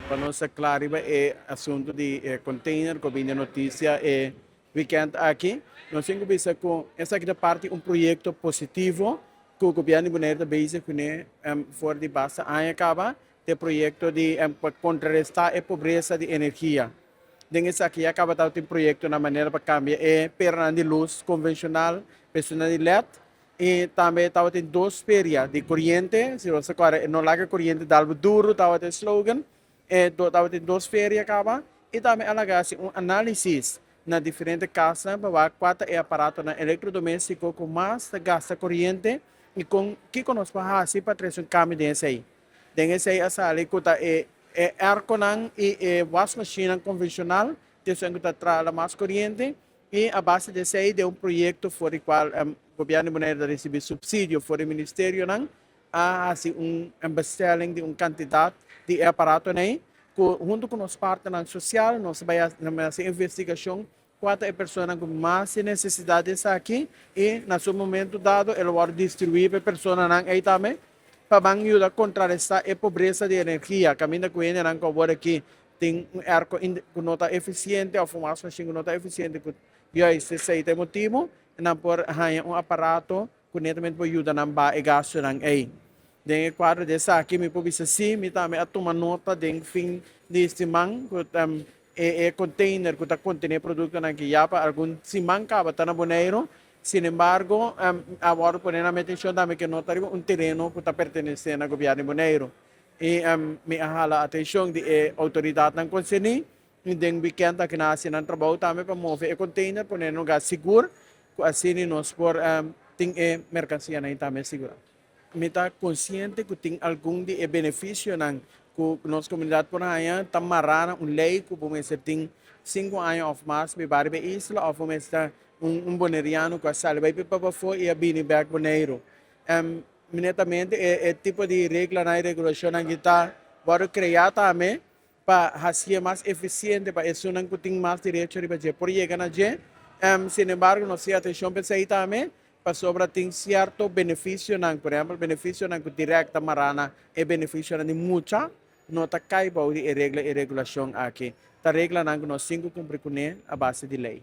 Pa nos ta kla riba e asuntu di e container ku a bini notisia e weekend aki, nos tin ku bisa ku esaki ta parti un proyekto positivo ku gobièrnu di Boneiru ta bezig kuné for di basta aña kaba, ta e proyekto di pa kontrarestá e pobresa di energia. Den esaki ya kaba tabatin proyektonan manera pa kambia e peranan di lus konvenshonal pa esunnan di led. I tambe tabatin dos feria di koriente, si bo sa kòrda e no laga koriente dal bo duru tabata e slogan. E tabatin dos feria kaba i tambe a laga hasi un análisis na diferente kasnan pa wak kua ta e aparatonan elektrodoméstiko ku mas ta gasta koriente i kon kiko nos por hasi pa trese un kambio den esei. Den esei a sali ku ta e e airconan i e wasmashinnan konvenshonal ta esun ku ta traha mas koriente. I a base di esei den un proyekto for di kual gobièrnu di Boneiru ta risibí supsidio for di ministerionan a hasi un bestelling di un kantidat di e aparatonan ei ku huntu ku nos partnernan sosial nos a bai hasi investigashon kua ta e personanan ku mas tin nesesidat di esaki i na su momento dado e lo wòrdu distribuí pa e personanan ei tambe pa ban yuda kontrarestá e pobresa di energia kaminda ku hendenan ku awor aki tin un airco ku no ta efisiente òf un wasmashin ku no ta efisiente ku juist esei ta e motibu nan por haña un aparato ku netamente por yuda nan baha e gastunan ei. Den e kuadro di esaki mi por bisa si mi tambe a tuma nota den fin di siman ku e e container ku ta kontené produktonan aki ya pa algun siman kaba ta na Boneiru. Sin embargo a wòrdu pone na mi atenshon tambe ke no ta riba un tereno ku ta pertenesé na gobièrnu di Boneiru. I mi a hala atenshon di e outoridatnan konserní i den wikènt aki nan a hasi nan trabou tambe pa move e konteiner pone na un lugá sigur ku asina nos por tin e merkansianan tambe sigurá. Mi ta konsiente ku tin algun di e benefisionan ku nos komunidat por haña ta mará na un lei ku bo mester tin sinku aña òf mas biba riba e isla òf bo mester ta un boneriano ku a sali bai pipa pafó i a bini bèk Boneiru. Netamente e tipo di reglanan i regulashonnan ki ta wòrdu kreá tambe pa hasié mas efisiente pa esunnan ku tin mas derecho riba dje por yega na dje. Sinembargo nos tin atenshon pa esei tambe pasobra tin sierto benefisionan, por ehèmpel benefisionan ku dirèkt ta mará na e benefisionan di mucha no ta kai bou di e regla i regulashon aki. Ta reglanan ku nos tin ku kumpli kuné a base di lei.